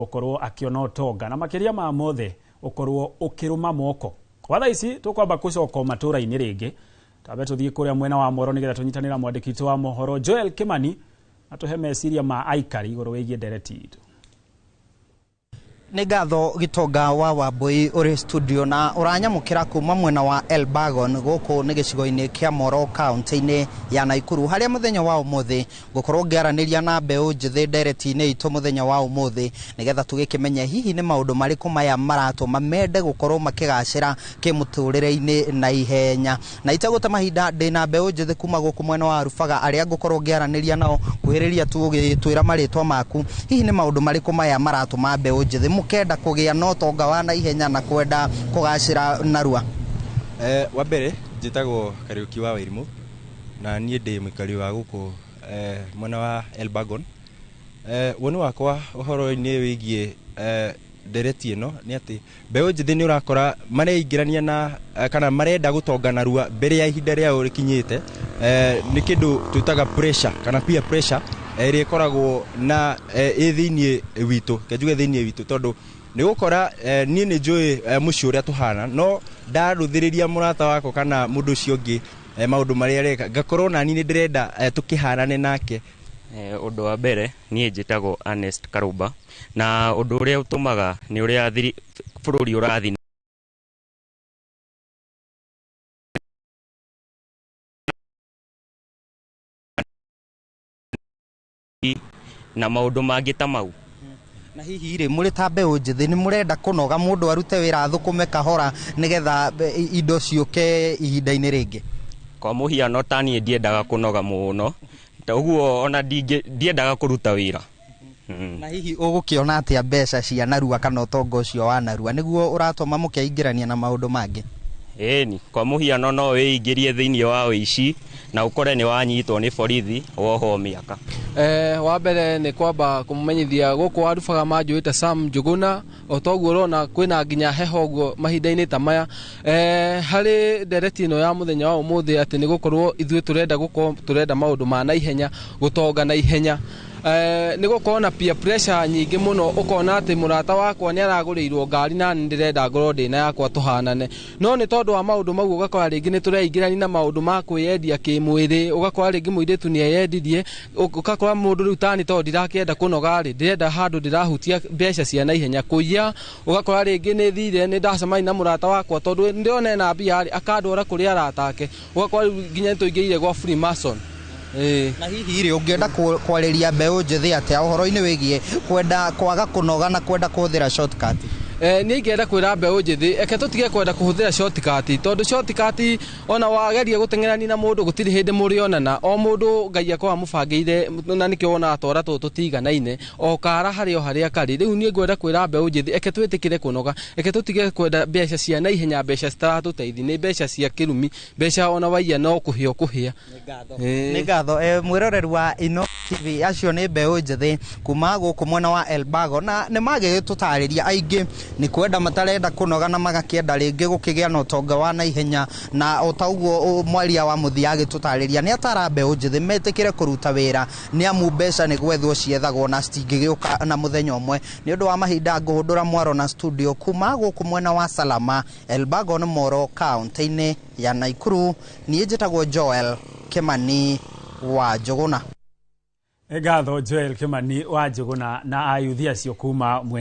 Ũkorwo akĩona ũtonga na makĩria ma mothe ũkorwo ũkĩrũma moko. Kwa thaa ici tũkwamba kũcoka matũra-inĩ rĩngĩ, twambe tũthiĩ kũrĩa mwena wa Moro nĩgetha tũnyitanĩra mwandĩki witũ wa mohoro Joel Kimani atũhe meciria ma aikari igũrũ wĩgiĩ ndereti itũ. Nĩ ngatho Gitonga wa Wambui ũrĩ studio na ũranyamũkĩra kuma mwena wa Elbagon. Gũkũ nĩ gĩcigo-inĩ kĩa Moro, kaunti-inĩ ya Naikuru, harĩa mũthenya wa ũmũthĩ ngũkorwo ngĩaranĩria na mbeũ njĩthĩ ndereti-inĩ itũ mũthenya wa ũmũthĩ, nĩgetha tũgĩkĩmenye hihi nĩ maũndũ marĩkũ maya maratũma mende gũkorwo makĩgacĩra kĩmũtũrĩre-inĩ na ihenya. Na itegũte mahinda, ndĩna mbeũ njĩthĩ kuma gũkũ mwena wa Rubaga arĩa ngũkorwo ngĩaranĩria nao. Kuhĩrĩria tu ũgĩtwĩra marĩtwa maku. Hihi nĩ maũndũ marĩkũ maya maratũma mbeũ njĩthĩ mũkenda kũgĩa na ũtonga wa naihenya na kwenda kũgacĩra narua? Wa mbere njĩtagwo Kariũki wa Wairimũ na niĩ ndĩ mũikari wa gũkũ mwena wa Elbagon. Woni wakwa ũhoro-inĩ wĩgiĩ ndereti ĩno nĩ atĩ mbeũ njĩthĩ nĩ ũrakora mareingĩrania na kana marenda gũtonga narua mbere ya ihinda rĩao rĩkinyĩte. Nĩ kĩndũ twĩtaga pressure kana peer pressure ĩrĩa ĩkoragwo na ĩ thĩiniĩ witũ, reke njuge thĩiniĩ witũ, tondũ nĩ gũkora niĩ nĩ njũĩ mũciĩ ũrĩa tũhana, no ndarũthĩrĩria mũrata wakwa kana mũndũ ũcio ũngĩ maũndũ marĩa areka, ngakorwo nani nĩ ndĩrenda tũkĩhanane nake. Ũndũ wa mbere, niĩ njĩtagwo Ernest Karũmba, na ũndũ ũrĩa ũtũmaga nĩ ũrĩa bũrũri ũrathiĩ na maũndũ mangĩ ta mau. Na hihi rĩ, mũrĩ ta mbeũ njĩthĩ, nĩ mũrenda kũnoga, mũndũ arute wĩra, athũkũme kahora nĩgetha indo ciũke ihinda-inĩ rĩngĩ? Kwa mũhiano, ta niĩ ndiendaga kũnoga mũno, ta ũguo ona ndiendaga kũruta wĩra. Na hihi ũgũkĩona atĩa mbeca cia narua kana ũtonga ũcio wa narua nĩguo ũratũma mũkeingĩrania na maũndũ mangĩ? Ĩni, kwa mũhiano no wĩingĩrie thĩinĩ wa ũici na ũkore nĩ wanyitwo nĩ borithi, wohwo mĩaka. Wa mbere nĩ kwamba kũmũmenyithia gũkũ Warubaga manjũĩte Sam Njũgũna. O toguo ũrona kwĩna nginya heho ũguo mahinda-inĩ ta maya, harĩ ndereti ĩno ya mũthenya wa ũmũthĩ, atĩ nĩ gũkorwo ithuĩ tũrenda gũkorwo tũrenda maũndũ ma naihenya, gũtonga na ihenya, nĩ gũkorwo na peer pressure nyingĩ mũno. Ũkona atĩ mũrata wakwa nĩ aragũrĩirwo ngari na nĩ ndĩrenda ngorwo ndĩna yakwa tũhanane, no nĩ tondũ wa maũndũ mau ũgakora rĩngĩ nĩ tũreingĩrania na maũndũ ma kwĩyendia kĩmwĩrĩ. Ũgakora rĩngĩ mũirĩtu nĩ eyendirie, ũgakora mũndũ rĩu tani tondũ ndirakĩenda kũnoga rĩ, ndĩrenda handũ ndĩrahutia mbeca cia naihenya, kũiya. Ũgakora rĩngĩ nĩ thire, nĩ ndacemania na mũrata wakwa, tondũ ndĩrona ena mbia rĩ, akandwara kũrĩ arata ake, ũgakora rĩu nginya nĩ tũingĩrire gwa Freemason. Ĩĩ. Na hihi rĩ, ũngĩenda kwarĩria mbeũ njĩthĩ atĩa ũhoro-inĩ wĩgiĩ kwenda kwaga kũnoga na kwenda kũhũthĩra shortcut? Niĩ ingĩenda kwĩra mbeũ njĩthĩ, eke tũtige kwenda kũhũthĩra shortcut, tondũ shortcut ona wageria gũteng'erania na mũndũ, gũtirĩ hĩndĩ mũrĩonana. O mũndũ Ngai akorwo amũbangĩire, na nĩkĩo wonaga twara tũtũ tũtiganaine, o kara harĩ o harĩa karĩ. Rĩu niĩ ngwenda kwĩra mbeũ njĩthĩ, eke twĩtĩkĩre kũnoga, eke tũtige kwenda mbeca cia naihenya, mbeca citaratũteithia, nĩ mbeca cia kĩrumi, mbeca ona waiya no kũhĩa ũkũhĩa. Ĩĩ. Nĩ ngatho, mwĩroreri wa Ino TV. Acio nĩ mbeũ njĩthĩ kuma gũkũ mwena wa Elbago, na nĩ magĩgĩtũtarĩria aingĩ nĩ kwenda matarenda kũnoga na magakĩenda rĩngĩ gũkĩgĩa na ũtonga wa naihenya. Na o ta ũguo mwaria wa mũthia agĩtũtarĩria, nĩ atara mbeũ njĩthĩ metĩkĩre kũruta wĩra, nĩ amu mbeca nĩ gwethwo ciethagwo na citingĩgĩũka na mũthenya ũmwe. Nĩ ũndũ wa mahinda, ngũhũndũra mwaro na studio kuma gũkũ mwena wa Salama, Elbagon, Moro, kaunti-inĩ ya Naikuru. Niĩ njĩtagwo Joel Kimani wa Njũgũna. Nĩ ngatho Joel Kimani wa Njũgũna na ayuthi acio kuma mwena